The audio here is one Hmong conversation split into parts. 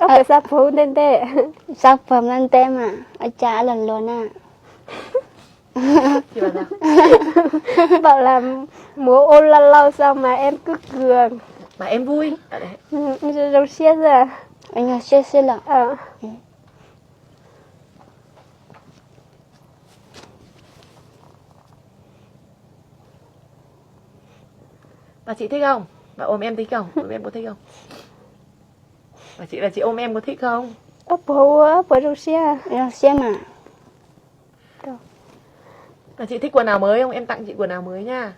Ua puas xav puag ntev ntev? Xav puag ntev ntev mas, ua cas los luag na. Bảo là muốn ôn lâu lâu sao mà em cứ gượng. Mà em vui. Zoo siab xwb. Zoo siab xwb los. Bà chị thích không? Bà ôm em tí không? Ôm em có thích không? Bà chị, bà chị ôm em có thích không? Ua puas, ua puas zoo siab? Zoo siab mà. Bà chị thích quần áo mới không? Em tặng chị quần áo mới nha.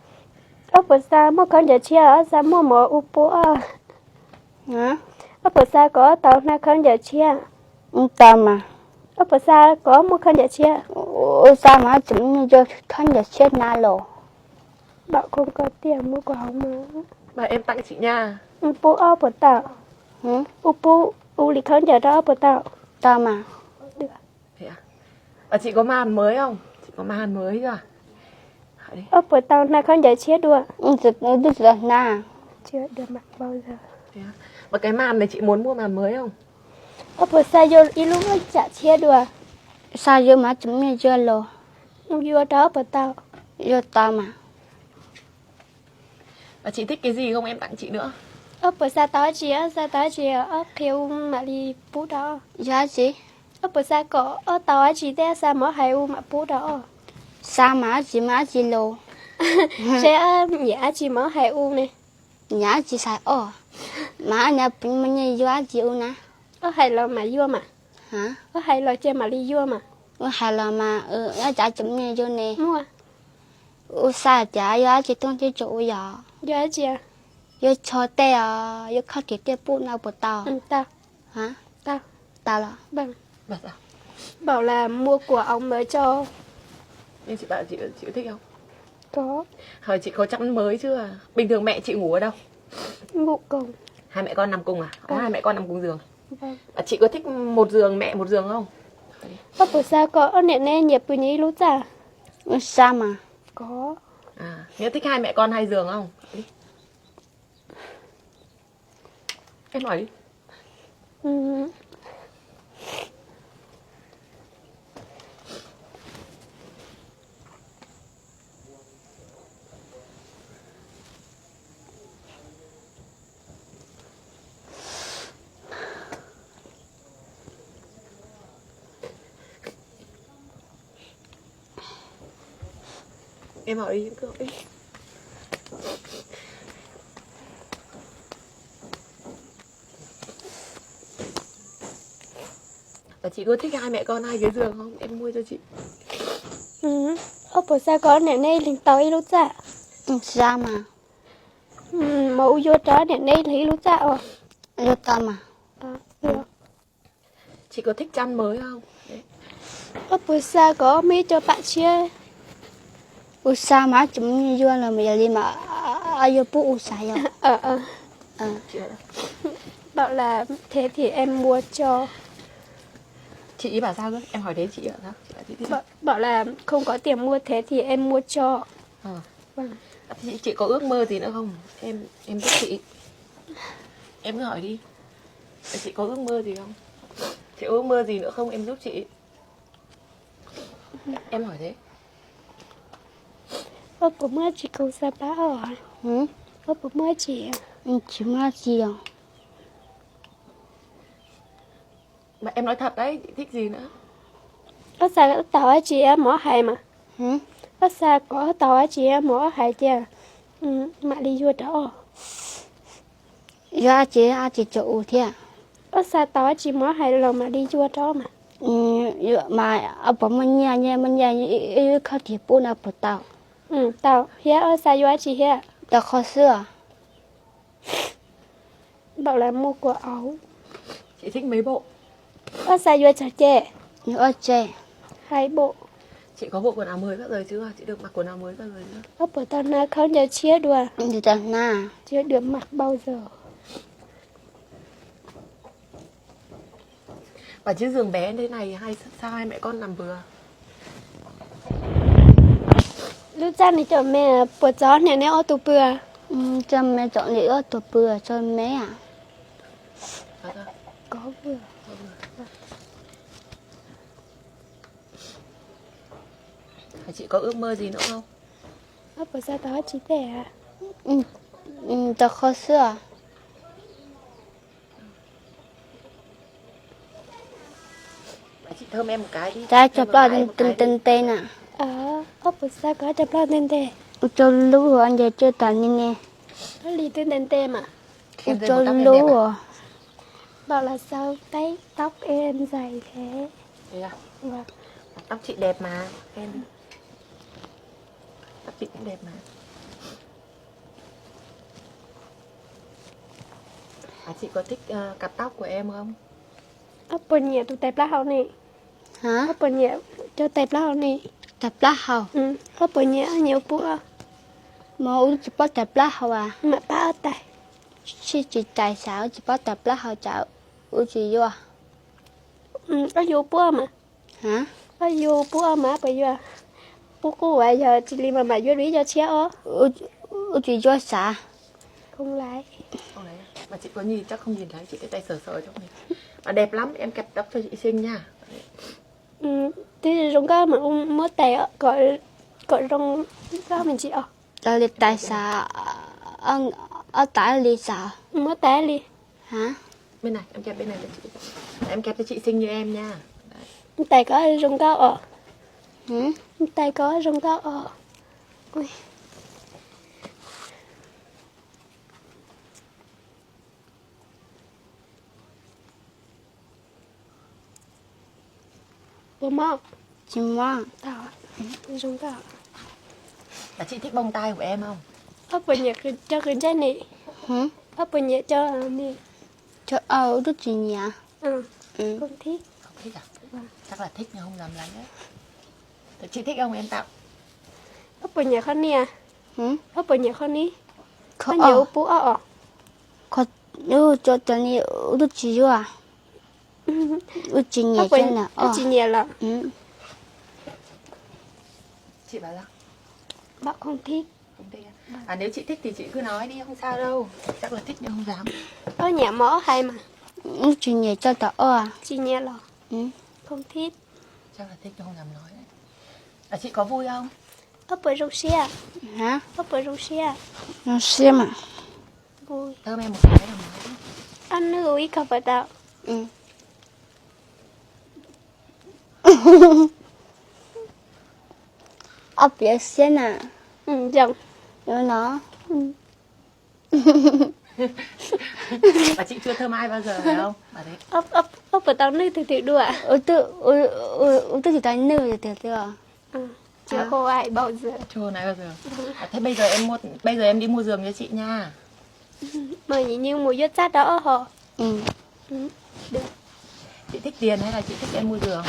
Ua puas xav muaj khaub ncaws tshiab, xav muaj mov ua pub. Ua puas xav kom tau hnav khaub ncaws tshiab? Tau mas. Ua puas xav kom muaj khaub ncaws tshiab? Ua xav mas, tseem yuav khaub ncaws tshiab hnav los. Bảo không có tiền mua quần áo mới. Bà em tặng chị nha. Ua pub ob puas tau? Ua pub, ua li khaub ncaws rau ob puas tau? Tau mas. Được. Thế à? Bà chị có màn mới không? Chị có màn mới chưa? Ua puas tau hnav khaub ncaws tshiab dua? Twb tsis tau hnav. Chưa được mặc bao giờ. Thế à? Mà cái màn này chị muốn mua màn mới không? Ua puas xav yuav ib lub tsam tshiab dua? Xav yuav mas, tseem yuav los. Yuav rau ob puas tau? Yuav tau mas. Bà chị thích cái gì không? Em tặng chị nữa. Ob puas xav tau dab tsi, ob xav tau dab tsi, ob qhia ua mam li pub rau. Yog dab tsi? Ob puas xav kom ob tau dab tsi thiab, xav mov hais ua mam pub rau. Xav mas dab tsi mas dab tsi los. Seb ob nyiam dab tsi mov hais ua ne. Nyiam dab tsi xav os. Mas ob nyiam puas muaj nyiaj yuav dab tsi ua na? Ob hais los mas yuav mas. Ob hais los ces mam li yuav mas. Ua hais los mas, ob cas tseem muaj nyiaj yuav ne. Muaj. Ua xav tias yuav dab tsi toob tib tso ua yog. Yuav dab tsi? Yuav tsho tej os, yuav khaub thiab tej pub no puas tau? Tau. Tau los. Bảo là mua quần áo mới cho. Nhưng chị bảo chị, chị có thích không? Có. Hỏi chị có chăn mới chưa? Bình thường mẹ chị ngủ ở đâu? Ngủ cùng. Hai mẹ con nằm cùng à? Có hai mẹ con nằm cùng giường. Vâng. À, chị có thích một giường mẹ một giường không? Ob puas xav kom ob niam neb nyias pw nyias ib lub txaj? Xav mas. Có. À, nếu thích hai mẹ con hai giường không? Em hỏi đi. Em hỏi đi, em cứ hỏi đi. Và chị có thích hai mẹ con hai cái giường không? Em mua cho chị. Ob puas xav kom niam neb leeg tau ib lub txaj? Xav mas. Mas ua yuav rau niam neb leeg ib lub txaj os. Yuav tau mas. Chị có thích chăn mới không? Ob puas xav kom muaj ib co pam tshiab? Ua xav mas tseem yuav los mas yog li mas yuav pub ua xav yog. Bảo là thế thì em mua cho. Chị ý bảo sao cơ? Em hỏi thế chị bảo sao? Chị bảo chị thích. Bảo, bảo là không có tiền mua thế thì em mua cho. Ờ. Vâng. Chị, chị có ước mơ gì nữa không? Em em giúp chị. Em cứ hỏi đi. Chị có ước mơ gì không? Chị có ước mơ gì nữa không? Em giúp chị. Em hỏi thế. Ob puas muaj dab tsi kuv xav pab os? Ob puas muaj dab tsi? Tsis muaj dab tsi os. Mà em nói thật đấy, chị thích gì nữa? Ob xav tau dab tsi mov hais mas. Ob xav kom tau dab tsi mov hais tias mam li yuav rau. Yuav dab tsi, dab tsi tso ua thiab. Ob xav tau dab tsi mov hais los mam li yuav rau mas. Mas ob puas muaj nyiaj, nyiaj muaj nyiaj, wb khaub thiab pub no puas tau? Tau, thiab ob xav yuav dab tsi thiab? Tau qhov xwb os. Bảo là mua quần áo. Chị thích mấy bộ? Ob xav yuav tsawg ce? Ob ce. Hai bộ. Chị có bộ quần áo mới bao giờ chưa? Chị được mặc quần áo mới bao giờ chưa? Ob puas tau hnav khaub ncaws tshiab dua? Tsis tau hnav. Chưa được mặc bao giờ. Và chiếc giường bé thế này hay sao hai mẹ con nằm vừa? Lub txaj no cov me puas txav niam neb ob tug pw? Cho me tổng lý ua tus pw cho me à? Chị có ước mơ gì nữa không? Ua puas xav tau dab tsi thiab? Tau kho xwb. Cov plaub ntev ntev na. Ua puas xav tau cov plaub ntev ntev? Ua rau lub hauv nce tsawg tas ni ne. Ua rau lub. Bảo là sao tết tóc em dài thế? Tóc chị đẹp mà. Em, tóc chị cũng đẹp mà. À, chị có thích ờ, cặp tóc của em không? Ua puas nyiam tus tais plaub hau ne? Ua puas nyiam cov tais plaub hau ne? Tais plaub hau? Ua puas nyiam, nyiam ua puas? Mas ua tsis paub tais plaub hau as. Mam pab tais. Sib tsis tais xav ua tsis paub tais plaub hau cas ua tsis yuav. Ua yuav puas mas. Ua yuav puas mas puas yuav. Puas kuj as yog tsis li mas mam yuav ib co tshiab os. Ua tsis yuav xav. Đẹp lắm, em kẹp tóc cho chị xinh nha. Twb zoo nkauj mas muab tais kom zoo nkauj me ntsis os. Li tais xav, ob tais li xav. Muab tais li. Em kẹp cho chị xinh như em nha. Tais kom zoo nkauj os. Tais kom zoo nkauj os. Puas mob? Tsis mob. Tau, zoo nkauj. Là chị thích bông tai của em không? Ua puas nyiam cov qws ntsej ni? Ua puas nyiam cov ni? Cov ua tub tsis nyiam. Không thích. Không thích à? Chắc là thích nhưng không dám lấy đấy. Chị thích không em tặng? Ua puas nyiam qhov ni? Ua puas nyiam qhov ni? Koj nyiam ua puas os? Cov ni ua tub tsis yuav. Ua tsis nyiam. Tsis nyiam los? Chị bảo là không thích. Không thích à? À, nếu chị thích thì chị cứ nói đi, không sao đâu. Chắc là thích nhưng không dám. Ua nyiam mas hais mas. Ua tsis nyiam tso tau ua. Tsis nyiam los? Không thích. Chắc là thích nhưng không dám nói đấy. À, chị có vui không? Ua puas zoo siab? Hả? Ua puas zoo siab? Zoo siab mà. Vui. Thơm em một cái là nói. Ăn nư ua ib khov puas tau? Ua puas siab na? Zoo. Zoo no. Bà chị chưa thơm ai bao giờ phải không? Ua puas tau nư twg twg dua? Ua tub tsis tau nư twg twg. Chưa hôn ai bao giờ. Chưa hôn ai bao giờ. À, thế bây giờ em mua, bây giờ em đi mua giường cho chị nha. Mas nyiam mus yuav txaj rau ob hos. Chị thích tiền hay là chị thích em mua giường?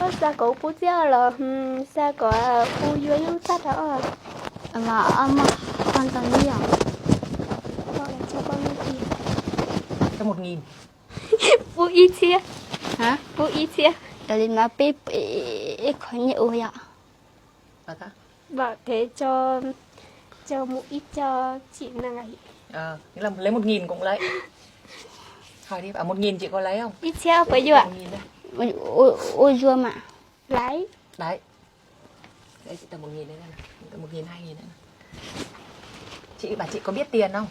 Koj xav kom kuv pub txiaj los xav kom kuv yuav ib lub txaj rau ob? Mas ob muaj paj ntoo li os. Cho một nghìn. Pub ib txhiab. Pub ib txhiab. Yog li no peb ib qho nyiaj ua yom. Bảo thế cho, cho một ít cho chị này. Ờ, nghĩa là lấy một nghìn cũng lấy. Hỏi đi, bảo một nghìn chị có lấy không? Ib txhiab puas yuav? Một nghìn đây. Ua, ua, ua yuav mas. Lấy. Đấy. Đấy, chị tao một nghìn đây này. Tao một nghìn, hai nghìn đây này. Chị bảo chị có biết tiền không?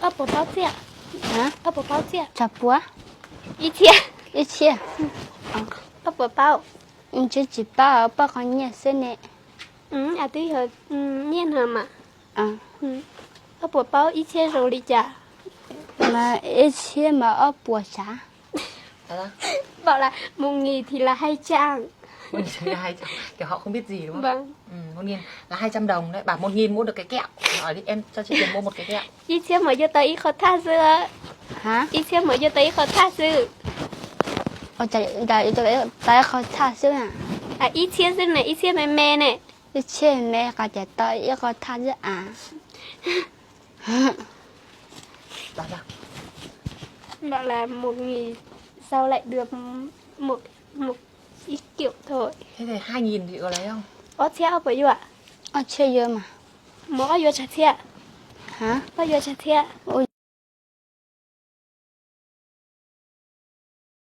Ob puas paub txiaj? Hả? Ob puas paub txiaj? Tsa puas? Ib txhiab. Ib txhiab. Ob puas paub? Tsis, tsis paub, paub qhov nyiaj xwb ne. Twb yog nyiaj no mas. Ob puas paub ib txhiab zoo li cas? Mas ib txhiab mas ob puas sav. Bảo là một nghìn thì là hai trăm. Một nghìn thì là hai trăm. Kiểu họ không biết gì đúng không? Vâng. Ừ, một nghìn là hai trăm đồng đấy, bảo một nghìn mua được cái kẹo. Hỏi đi, em cho chị tiền mua một cái kẹo. Ib txhiab mas yuav tau ib qho thaj xwb. Hả? Ib txhiab mas yuav tau ib qho thaj xwb. Ua cas tau ib qho thaj xwb na? Ib txhiab xwb ne, ib txhiab me me ne. Ib txhiab me me qhov cas tau ib qho thaj xwb a? Bảo là, bảo là một nghìn sau lại được một, một ít triệu thôi. Thế thì hai nghìn thì có lấy không? Ob txhiab ob puas yuav? Ob txhiab yuav mas. Mus, koj yuav tsawg thiab? Koj yuav tsawg thiab?